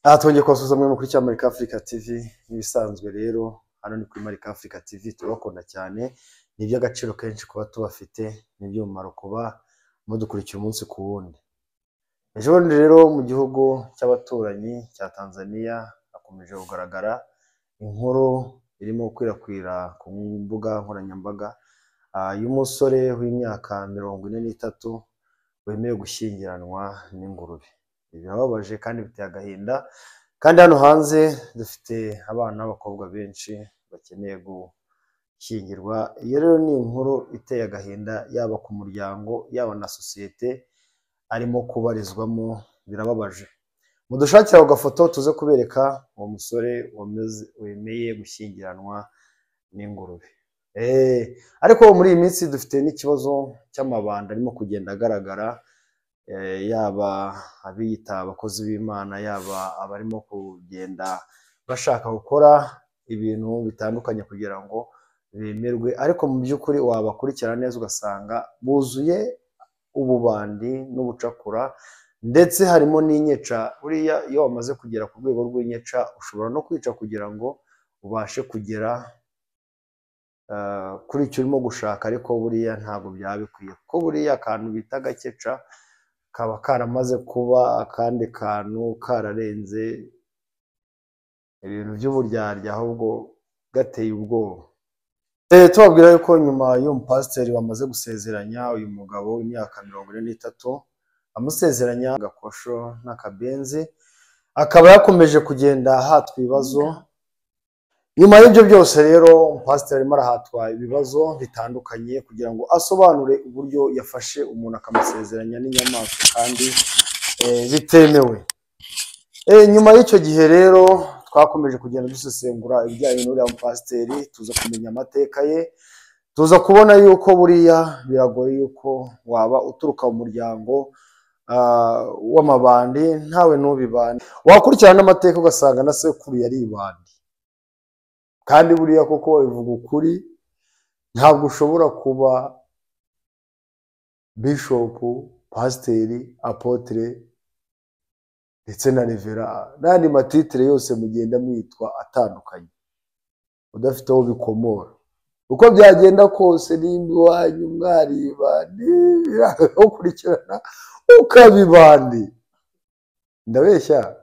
Aha twongeye kubasuhuza mwe mukurikiye Marika Africa TV. Nk'ibisanzwe rero, hano ni kuri Marika Africa TV, turabakunda cyane. Ni iby'agaciro kenshi kuba tubafite, ni iby'umumaro kuba mudukurikira umunsi ku wundi. Ejo bundi rero mu gihugu cy'abaturanyi cya Tanzania hakomeje kugaragara inkuru irimo gukwirakwira ku mbuga nkoranyambaga y'umusore w'imyaka 43 wemewe gushyingiranwa n'ingurube. Ibi birababaje kandi biteye agahinda, kandi hano hanze dufite abana b'abakobwa benshi bakeneye gushyingirwa. Iyo rero ni inkuru iteye agahinda, yaba ku muryango, yaba na sosiyete arimo kubarizwamo, birababaje. Mudushakire ako gafoto tuze kubereka uwo musore wemeye gushyingiranwa n'ingurube. Ariko muri iyi minsi dufite n'ikibazo cy'amabanda arimo kugenda agaragara, yaba abiyita abakozi b'Imana, yaba abarimo kugenda bashaka gukora ibintu bitandukanye kugira ngo bemerwe, ariko mu by'ukuri wabakurikirana neza ugasanga buzuye ububandi n'ubucakura, ndetse harimo n'inyeca. Buriya iyo wamaze kugera ku rwego rw'inyeca ushobora no kwica kugira ngo ubashe kugera kuri icyo urimo gushaka, ariko buriya ntabwo byaba bikwiye, kuko buriya akantu bita gakeca kaba karamaze kuba akandi kantu kararenze ibintu by'uburyarya, ahubwo gateye ubwoba. Tubabwira yuko nyuma y'uyu mupasiteri wamaze gusezeranya uyu mugabo w'imyaka 43, amusezeranya agakosho n'akabenzi, akaba yakomeje kugenda ahatwa ibibazo. Nyuma y'ibyo byose rero umupasiteri arimo arahatwa ibibazo bitandukanye kugira ngo asobanure uburyo yafashe umuntu akamusezeranya n'inyamaswa kandi bitemewe. Nyuma y'icyo gihe rero twakomeje kugenda dusesengura ibijyanye n'uriya mupasiteri, tuza kumenya amateka ye, tuza kubona yuko buriya biragoye yuko waba uturuka mu muryango w'amabandi ntawe ntubibande, wakurikirana n'amateka ugasanga na sekuru yari ibandi. Kandi buriya koko bivuga ukuri, ntabwo ushobora kuba bishopu, pasiteri, apotre ndetse na revera n'andi matitire yose mugenda mwitwa atandukanye, udafite aho bikomora. Uko byagenda kose nimba iwanyu mwaribandi, ukurikirana ukabibandi. Ndabeshya?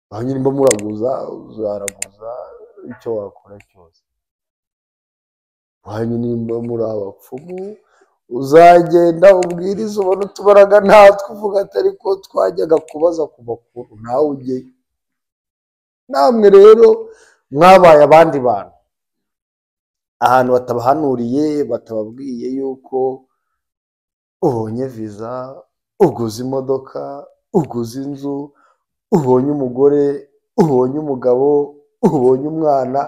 Aho nyine muraguza, uzaraguza icyo wakora cyose. Wanyu nimba muri abapfumu, uzagenda ubwiriza ubona utubaraga natwe uvuga ati ariko twajyaga kubaza ku bakuru, nawe ujyeyo. Namwe rero mwabaye abandi bantu, ahantu batabahanuriye, batababwiye yuko ubonye viza, uguze imodoka, uguze inzu, ubonye umugore, ubonye umugabo, ubonye umwana,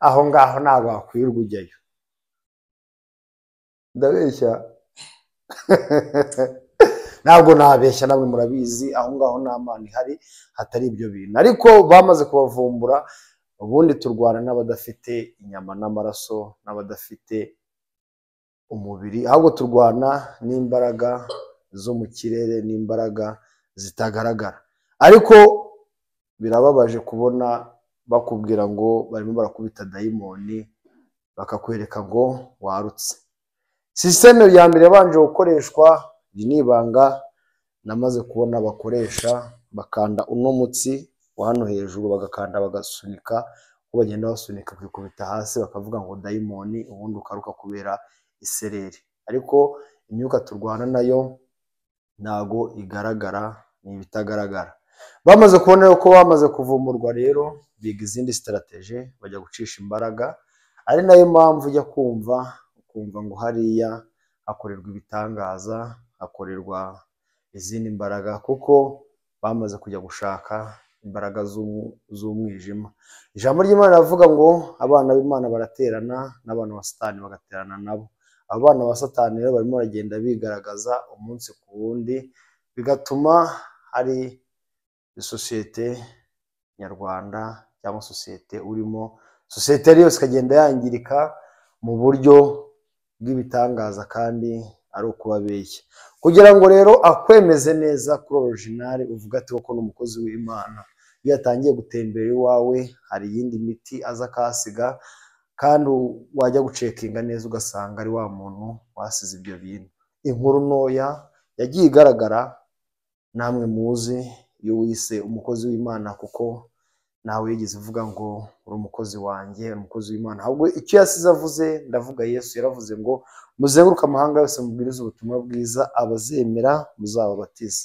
aho ngaho ntabwo wakwirirwa ujyayo. Ndabeshya? Ntabwo nabeshya, namwe murabizi, aho ngaho nta mana ihari hatari ibyo bintu. Ariko bamaze kubavumbura, ubundi turwana n'abadafite inyama n'amaraso, n'abadafite umubiri, ahubwo turwana n'imbaraga zo mu kirere, n'imbaraga zitagaragara. Ariko birababaje kubona bakubwira ngo barimo barakubita dayimoni, bakakwereka ngo warutse. Sisiteme ya mbere yabanje gukoreshwa, iri ni ibanga namaze kubona bakoresha, bakanda uno mutsi wa hano hejuru, bagakanda bagasunika, uko bagenda basunika kwikubita hasi, bakavuga ngo dayimoni, ubundi ukaruka kubera isereri. Ariko imyuka turwana nayo ntago igaragara, ni ibitagaragara. Bamaze kubona yuko bamaze kuvumburwa rero, biga izindi strategy, bajya gucisha imbaraga, ari nayo mpamvu ujya kumva ukumva ngo hariya hakorerwa ibitangaza, hakorerwa izindi mbaraga, kuko bamaze kujya gushaka imbaraga z'umwijima. Ijambo ry'Imana riravuga ngo abana b'Imana baraterana n'abana ba Satani bagaterana nabo. Abana ba Satani rero barimo baragenda bigaragaza umunsi ku wundi, bigatuma hari sosiyete nyarwanda cyangwa sosiyete urimo, sosiyete yose ikagenda yangirika mu buryo bw'ibitangaza kandi ari ukubabeshya. Kugira ngo rero akwemeze neza kuri original, uvuga ati koko ni umukozi w'Imana. Iyo yatangiye gutembera iwawe hari iyindi miti aza akahasiga, kandi wajya gucekinga neza ugasanga ari wa muntu wasize ibyo bintu. Inkuru ntoya yagiye igaragara, namwe muzi iyo wise umukozi w'Imana, kuko nawe yigeze uvuga ngo uri umukozi wanjye, uri umukozi w'Imana. Ahubwo icyo yasize avuze, ndavuga Yesu yaravuze ngo muzenguruke amahanga yose mubwirize ubutumwa bwiza, abazemera muzababatize.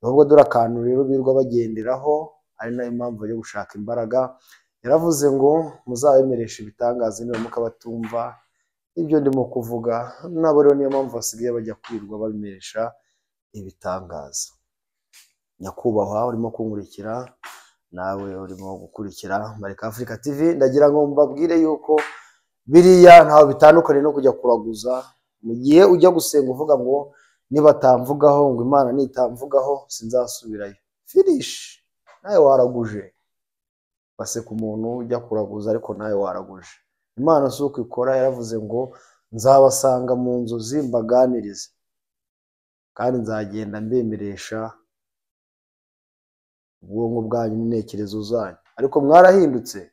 Ahubwo dore akantu rero birirwa bagenderaho, ari nayo mpamvu yo gushaka imbaraga. Yaravuze ngo muzabemereshe ibitangaza nibaramuka batumva ibyo ndimo kuvuga. Nabo rero niyo mpamvu basigaye bajya kwirirwa babimeresha ibitangaza. Nyakubahwa urimo kunkurikira, nawe urimo gukurikira Marika Africa TV, ndagira ngo mbabwire yuko biriya ntaho bitandukanye no kujya kuraguza. Mu gihe ujya gusenga uvuga ngo nibatamvugaho, ngo Imana nitamvugaho sinzasubirayo, finish, nawe waraguje. Baseka umuntu ujya kuraguza, ariko nawe waraguje. Imana si uko ikora, yaravuze ngo nzabasanga mu nzozi mbaganirize, kandi nzagenda mbemeresha ubwonko bwanyu n'intekerezo zanyu. Ariko mwarahindutse,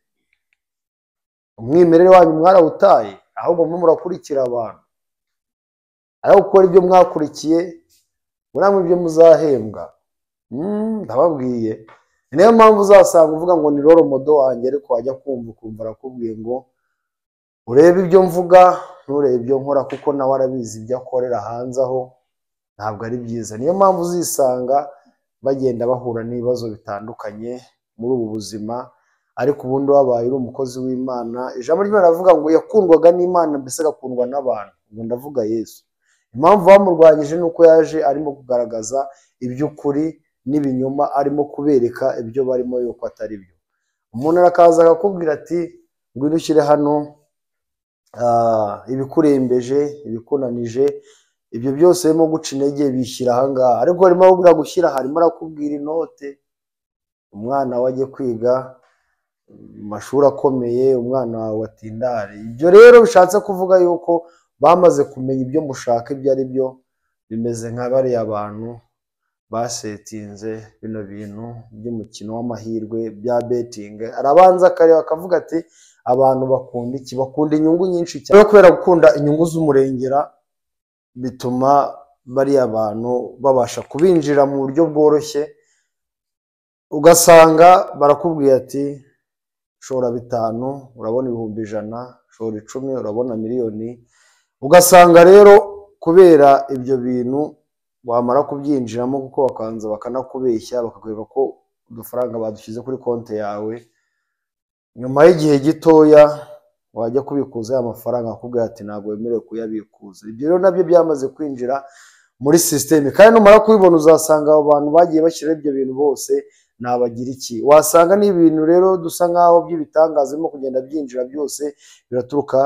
umwimerere wanyu mwarawutaye, ahubwo mwe murakurikira abantu. Ariko gukora ibyo mwakurikiye, muramwe ibyo muzahembwa. Ndababwiye. Niyo mpamvu uzasanga uvuga ngo ni role model wanjye, ariko wajya kumva ukumva arakubwiye ngo urebe ibyo mvuga nturebe ibyo nkora, kuko nawe arabizi ibyo akorera hanze aho ntabwo ari byiza. Niyo mpamvu uzisanga bagenda bahura n'ibibazo bitandukanye muri ubu buzima. Ariko ubundi wabaye uri umukozi w'Imana, ijambo ry'Imana rivuga ngo yakundwaga n'Imana mbese agakundwa n'abantu. Ubwo ndavuga Yesu. Impamvu bamurwanyije ni uko yaje arimo kugaragaza iby'ukuri n'ibinyoma, arimo kubereka ibyo barimo yuko atari byo. Umuntu arakaza akakubwira ati ngwino ushyire hano ibikurembeje, ibikunanije, ibyo byose birimo guca intege bishyira aha ngaha. Ariko arimo arakubwira gushyira, harimo arakubwira inote. Umwana we ajye kwiga mu mashuri akomeye, umwana wawe atindare. Ibyo rero bishatse kuvuga yuko bamaze kumenya ibyo mushaka ibyo ari byo. Bimeze nka bariya bantu basetinze bino bintu by'umukino w'amahirwe bya betting. Arabanza akareba akavuga ati abantu bakunda iki? Bakunda inyungu nyinshi cyane. Kubera gukunda inyungu z'umurengera bituma bariya bantu babasha kubinjira mu buryo bworoshye. Ugasanga barakubwiye ati shora 5 urabona 100,000, shora 10 urabona miliyoni. Ugasanga rero kubera ibyo bintu wamara kubyinjiramo, kuko bakanza bakanakubeshya bakakwereka ko udufaranga badushyize kuri konti yawe, nyuma y'igihe gitoya wajya kubikuza ya mafaranga akubwira ati ntabwo wemerewe kuyabikuza. Ibyo rero nabyo byamaze kwinjira muri system, kandi numara kubibona uzasanga abo bantu bagiye bashyira ibyo bintu bose nabagira iki. Wasanga ni ibintu rero dusa nkaho by'ibitangaza birimo kugenda byinjira byose biraturuka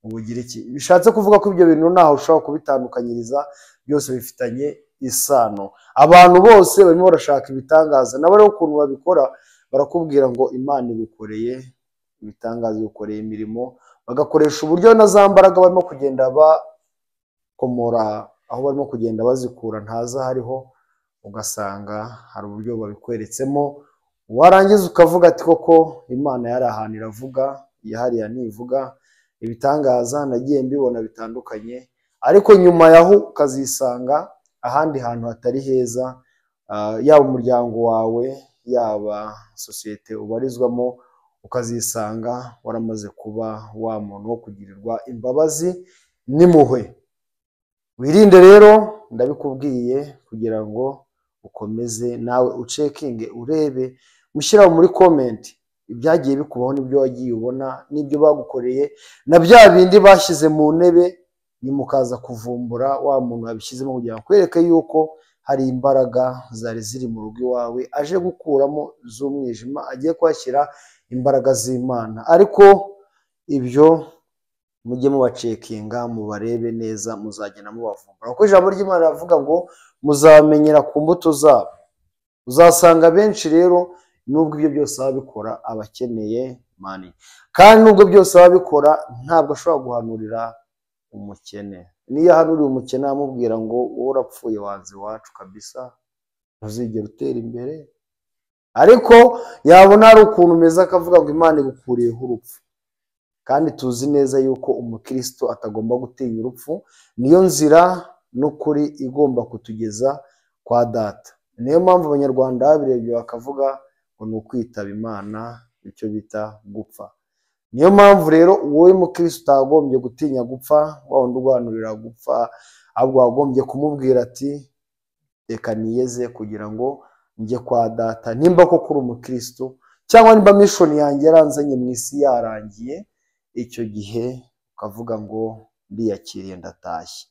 mu Bugiriki. Bishatse kuvuga ko ibyo bintu ntaho ushobora kubitandukanyiriza, byose bifitanye isano. Abantu bose barimo barashaka ibitangaza, nabo rero ukuntu babikora barakubwira ngo Imana igukoreye ibitangaza, igukoreye imirimo, bagakoresha uburyo na za mbaraga barimo kugenda bakomora aho barimo kugenda bazikura ntaza hariho, ugasanga hari uburyo babikweretsemo. Warangiza ukavuga ati koko Imana yari ahantu iravuga, yahariya ntivuga, ibitangaza nagiye mbibona bitandukanye. Ariko nyuma yaho ukazisanga ahandi hantu hatari heza, yaba umuryango wawe, yaba sosiyete ubarizwamo, ukazisanga waramaze kuba wa muntu wo kugirirwa imbabazi n'impuhwe. Wirinde rero, ndabikubwiye kugira ngo ukomeze nawe ucekinge, urebe, ushyira muri comment ibyagiye bikubaho n'ibyo wagiye ubona n'ibyo bagukoreye na bya bindi bashyize mu ntebe, nimukaza kuvumbura wa muntu wabishyizemo kugira ngo akwereke yuko hari imbaraga zari ziri mu rugo iwawe aje gukuramo z'umwijima, agiye kuhashyira imbaraga z'Imana. Ariko ibyo mujye mubacekinga, mubarebe neza, muzagenda mubavumbura, kuko ijambo ry'Imana riravuga ngo muzamenyera ku mbuto zabo. Uzasanga benshi rero nubwo ibyo byose babikora abakeneye mani, kandi nubwo byose babikora ntabwo ashobora guhanurira umukene. Niyo ahanuriye umukene amubwira ngo wowe urapfuye wanze iwacu kabisa, ntuzigera utera imbere. Ariko yabona hari ukuntu umeze akavuga ngo Imana igukuriyeho urupfu. Kandi tuzi neza yuko umukristo atagomba gutinya urupfu, niyo nzira n'ukuri igomba kutugeza kwa data. Niyo mpamvu abanyarwanda babirebye bakavuga ngo ni ukwitaba Imana, icyo bita gupfa. Niyo mpamvu rero wowe mukristo utagombye gutinya gupfa, wa wundi urwanurira gupfa, ahubwo wagombye kumubwira ati reka niyeze kugira ngo njye kwa data, nimba koko uri umukristo, cyangwa nimba mission yanjye yaranzanye mu isi yarangiye, icyo gihe ukavuga ngo ndiyakiriye ndatashye.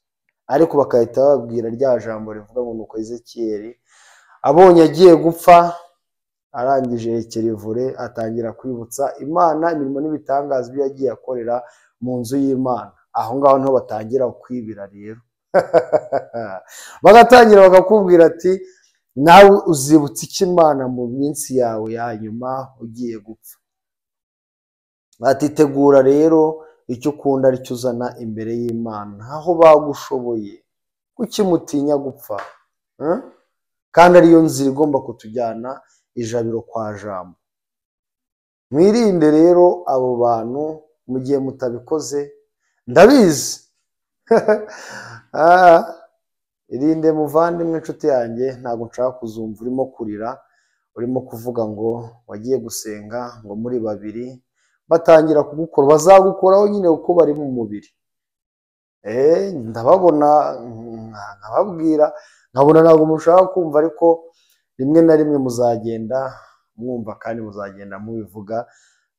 Ariko bagahita bababwira rya jambo rivuga ngo nuko Ezekiyeli abonye agiye gupfa, arangije yerekera ivure, atangira kwibutsa Imana imirimo n'ibitangaza ibyo yagiye akorera mu nzu y'Imana. Aho ngaho niho batangira kwibira rero. Bagatangira bakakubwira ati nawe uzibutsa iki Imana mu minsi yawe ya nyuma ugiye gupfa. Batitegura rero icyo ukunda aricyo uzana imbere y'Imana, aho bagushoboye. Kuki mutinya gupfa? Kandi ariyo nzira igomba kutujyana ijabiro kwa jambo. Mwirinde rero abo bantu mu gihe mutabikoze, ndabizi. Irinde muvandimwe inshuti yanjye, ntabwo nshaka kuzumva urimo kurira, urimo kuvuga ngo wagiye gusenga ngo muri babiri, batangira kugukora, bazagukoraho nyine kuko bari mu mubiri. Ndababona nkababwira, nkabona ntabwo mushaka kumva, ariko rimwe na rimwe muzagenda mwumva kandi muzagenda mubivuga.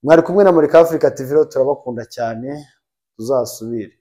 Mwari kumwe na Murika Africa TV, rero turabakunda cyane, tuzasubire.